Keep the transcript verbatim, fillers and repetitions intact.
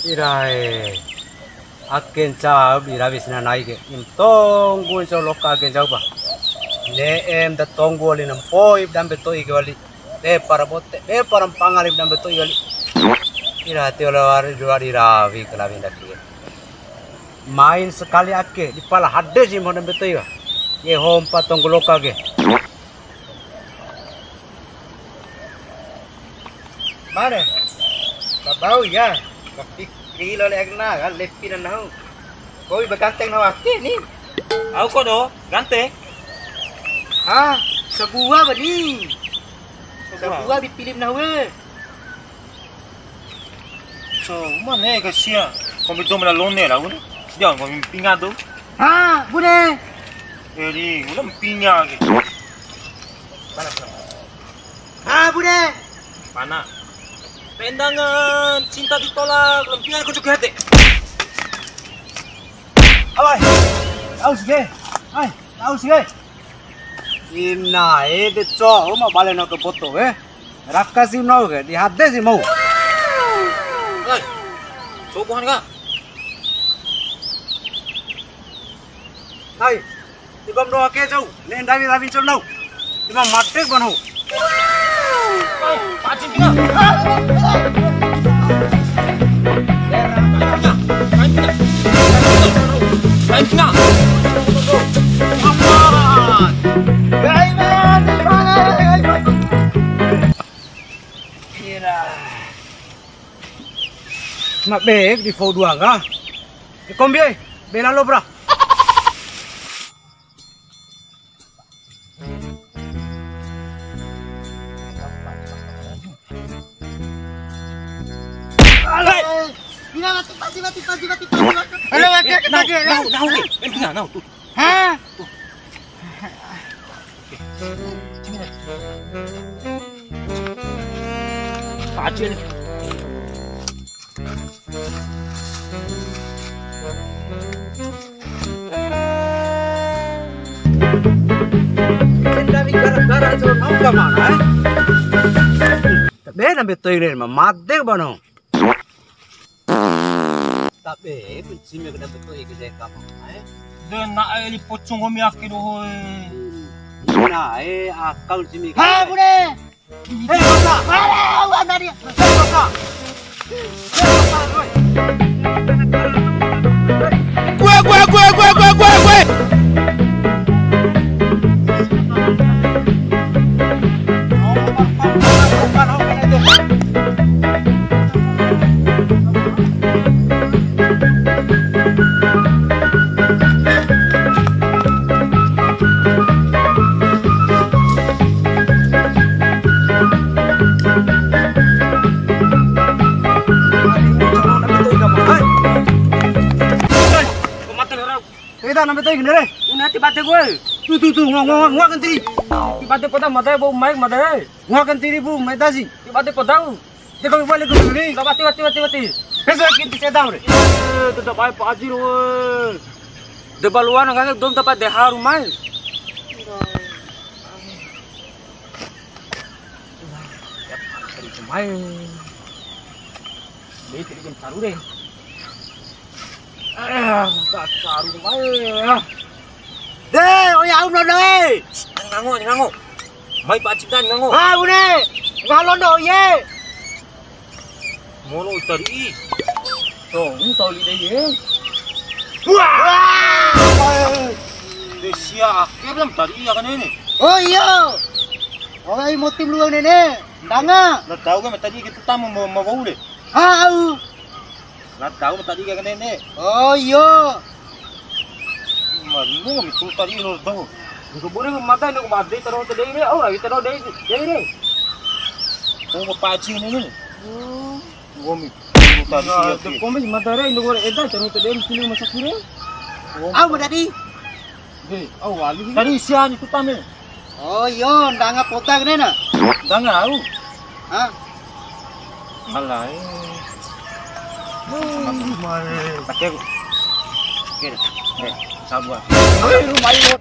Irae. Ake ncau di rawi sanai ke. Im tonggu ncau loka ake ncau pa. Ne'em da tonggu wali na mpoi dambe to'i ke wali. Be para bote, be para mpanga li dambe to'i wali. Ira ti ola wari dua di rawi ke lawi ndake. Main sakali ake, di pala hade si mo dambe to'i wa. Ye hompa tonggu loka ke. Mane? Babau ya. Kopi kilo le agna, kan lepi na nahu. Koi baganteng nahu ake ni. Au ko do, ganteng. Ha, sabua bani. Sabua. Sabua bi pilim nahu e. So, mane ka sia. Kombi dou mena lone la, bune. Sia, kombi mpinga dou. Ha, bune. Eri, bune mpinga ke. Mana, mana? Ha, bune. Mana? Pendangan cinta ditolak, mpinga ko cuki hati. Alai. Aus ke. Ai, aus ke. Ina e de co, ma bale na ke boto e. Raka si mau ke, di hade si mau. Hei, coba kan, Kak? Hai, ibam doa ke jauh, ne ndawi rawi col nau. Ima mate bano. Hei, pacin kina. Pacin kina. Pacin kina. Aman. Ira. Ma be di fou dua ka? Ke kombi oi, be lalo bra. Halo, mati, mati, mati, mati, mati, mati. Halo, mati, mati, mati. Nahu, nahu, nahu, eh, nahu, nahu, tuh. Hah? Pacil. Gara-gara tu nongka mana, eh? Tabe na betul ini, ma made bano. Tabe, kuncimi kena betul iki saya kamu, eh? De na'e li pocong nggomi ake doho e. Na'e akal sini. Ha, bune. Eh, Baka. Alah, alah, alah, dia. Eh, Baka. Eh, Baka, woi. Gue, gue, gue, gue, gue, gue, gue. Eda, nambe to'i gini re. Una ti bade gue. Tu, tu, tu, ngua, ngua, ngua, ngua kentiri. Ti bade poda mada bau mai mada. Ngua kentiri bu, mai dasi. Ti bade poda. Dia kami balik ke sini. Wati, wati, wati, wati. Besok kita sedang re. Eh, tidak baik Pak Haji, woi. De baluan kan dom dapat de haru mai. Mai. Be tadi jam saru de. Ah, tak saru mai. De, oi au no de. Ngango, ngango. Mai Pak Cipta ngango. Ha, bune. Ngalo no ye. Mono tadi. To, ini tau li de ye. Wah. De sia akhir lam tadi ya kan ini. Oh iya. Oi, motim lu nene. Ndanga. Na tau kan tadi kita tamu mau mau bau de. Ha, au. Na tau ma tadi ka nene. Oh, iyo. Maringu mi tu tadi no tau. Nggak boleh mata, nggak mati terus tadi ini. Oh, lagi terus dei, dei ini. Oh, ma paci ini ni. Oh. Nggomi tu tadi. Ya, de kombi mata re, nggak boleh eda terus tadi ini sini masak kiri. Au ma tadi. De, au wali. Tadi sian itu tame. Oh, iyo, ndanga poda kene na. Ndanga au. Hah? Alai. Pakai aku. Oke, deh. Eh, sabar. Oi, rumah ini.